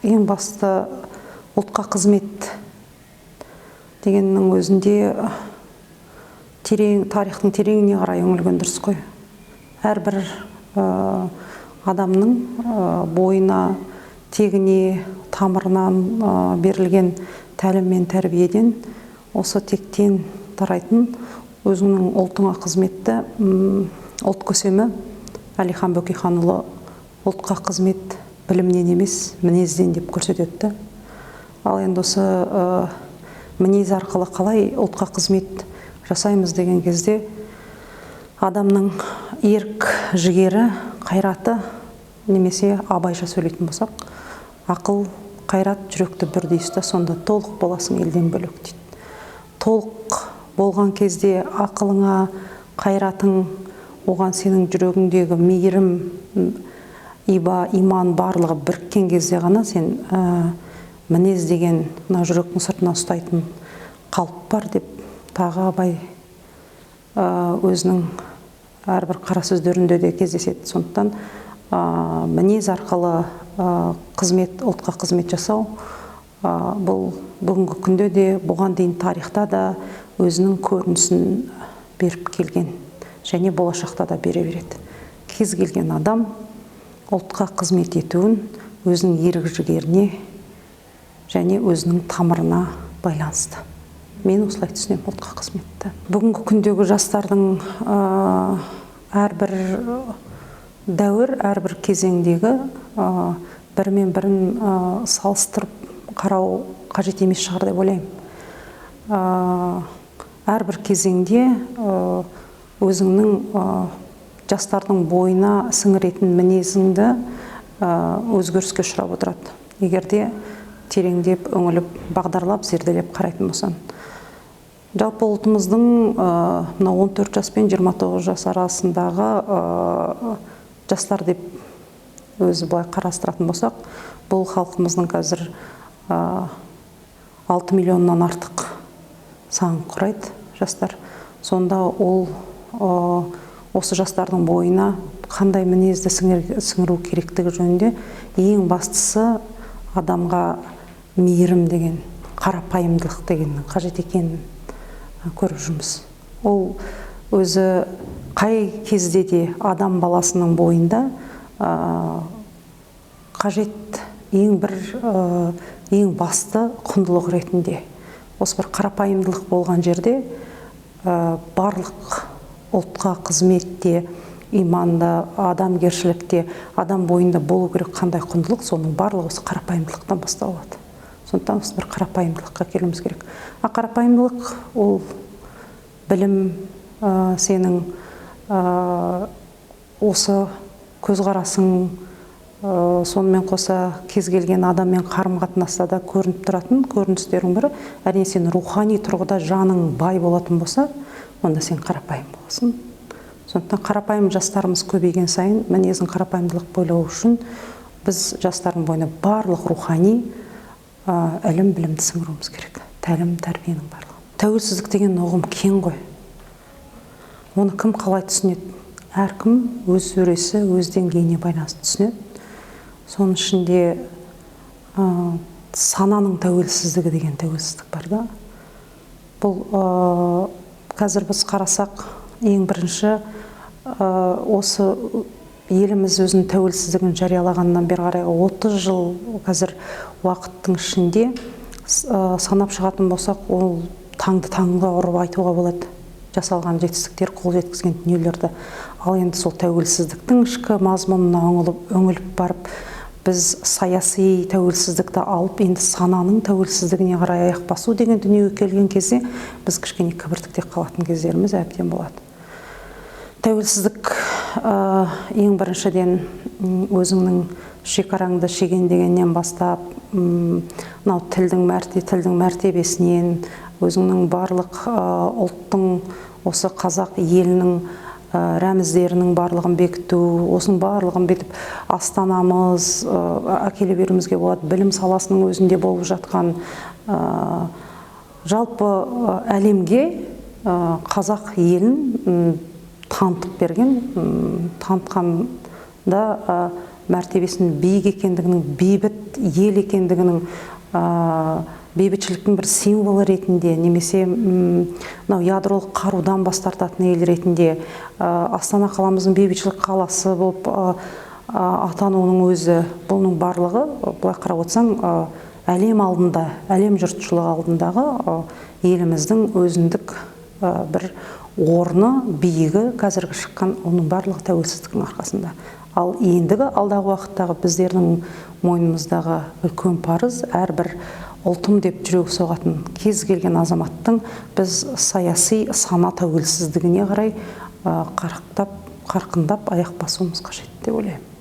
Ең басты ұлтқа қызмет дегеннің өзінде терең тарихтың тереңіне қарай үңілген дұрыс қой. Әрбір адамның бойына, тегіне, тамырынан берілген тәлім мен тәрбиеден осы тектен тарайтын өзіңнің ұлтыңа қызметті ұлт көсемі Әлихан Бөкейханұлы ұлтқа қызмет білімнен емес, мінезден деп көрсетеді. Ал енді осы мінез арқылы қалай ұлтқа қызмет жасаймыз деген кезде, адамның ерік жігері, қайраты немесе абайша сөйлейтін болсақ, ақыл, қайрат жүректі бірдей ұста, сонда толық боласың елден бөлек дейді. Толық болған кезде ақылыңа, қайратың, оған сенің жүрегіңдегі мейірім, иба, иман барлығы біріккен кезде ғана сен мінез деген мына жүректің сыртына ұстайтын қалып бар деп тағы Абай өзінің әрбір қара сөздерінде де кездеседі. Сондықтан мінез арқылы қызмет, ұлтқа қызмет жасау бұл бүгінгі күнде де, бұған дейін тарихта да өзінің көрінісін беріп келген және болашақта да бере береді. Кез келген адам ұлтқа қызмет етуін өзінің ерік жігеріне және өзінің тамырына байланысты. Мен осылай түсінемін ұлтқа қызметті. Бүгінгі күндегі жастардың әрбір дәуір, әрбір кезеңдегі бірімен бірін салыстырып қарау қажет емес шығар деп ойлаймын. Әрбір кезеңде өзіңнің жастардың бойына сіңіретін мінезіңді өзгеріске ұшырап отырады. Егер де тереңдеп, үңіліп, бағдарлап, зерделеп қарайтын болсаң. Жалпы ұлтымыздың мына 14 жас пен 29 жас арасындағы жастар деп өзі былай қарастыратын болсақ, бұл халқымыздың қазір 6 миллионнан артық сан құрайды жастар. Сонда ол осы жастардың бойына қандай мінезді сіңіру керектігі жөнінде ең бастысы адамға мейірім деген, қарапайымдылық дегеннің қажет екенін көріп жүрміз. Ол өзі қай кезде де адам баласының бойында қажет ең бір ең басты құндылық ретінде. Осы бір қарапайымдылық болған жерде барлық ұлтқа қызметте, иманда, адамгершілікте, адам бойында болу керек қандай құндылық, соның барлығы осы қарапайымдылықтан бастау алады. Сондықтан осы бір қарапайымдылыққа келуіміз керек. А қарапайымдылық ол білім, сенің осы көзқарасың, сонымен қоса кез келген адаммен қарым-қатынаста да көрініп тұратын көріністердің бірі. Әрине, сен рухани тұрғыда жаның бай болатын болса, онда сен қарапайым боласың. Сондықтан қарапайым жастарымыз көбейген сайын мінезін қарапайымдылық бойлау үшін біз жастардың бойына барлық рухани ілім білімді сіңіруіміз керек. Тәлім, тәрбиенің барлығы. Тәуелсіздік деген ұғым кең ғой. Оны кім қалай түсінеді? Әркім өз өресі, өз деңгейіне байланысты түсінеді. Соның ішінде сананың тәуелсіздігі деген тәуелсіздік бар да. Бұл қазір біз қарасақ, ең бірінші осы еліміз өзінің тәуелсіздігін жариялағаннан бері қарай 30 жыл қазір уақыттың ішінде санап шығатын болсақ, ол таңды таңға ұрып айтуға болады. Жасалған жетістіктер, қол жеткізген дүниелерді. Ал енді сол тәуелсіздіктің ішкі мазмұнына үңіліп барып, біз саяси тәуелсіздікті алып, енді сананың тәуелсіздігіне қарай аяқ басу деген дүниеге келген кезде біз кішкене кібіртіктеп қалатын кездеріміз әбден болады. Тәуелсіздік ең біріншіден өзіңнің шекараңды шегендегеннен бастап, мынау тілдің мәртебесінен, өзіңнің барлық ұлттың, осы қазақ елінің рәміздерінің барлығын бекіту, осының барлығын бекітіп астанамыз әкеле беруімізге болады. Білім саласының өзінде болып жатқан жалпы әлемге қазақ елін танытып берген, танытқанда мәртебесінің биік екендігінің, бейбіт ел екендігінің, бейбітшіліктің бір символы ретінде, немесе мынау ядролық қарудан бас тартатын ел ретінде, Астана қаламыздың бейбітшілік қаласы болып атануының өзі, бұның барлығы, былай қарап отырсаң, әлем алдында, әлем жұртшылығы алдындағы еліміздің өзіндік бір орны, биігі қазіргі шыққан, оның барлығы тәуелсіздіктің арқасында. Ал ендігі алдағы уақыттағы біздердің мойнымыздағы үлкен парыз, әрбір ұлтым деп жүрегі соғатын кез келген азаматтың, біз саяси сана тәуелсіздігіне қарай қарқындап аяқ басуымыз қажет деп ойлаймын.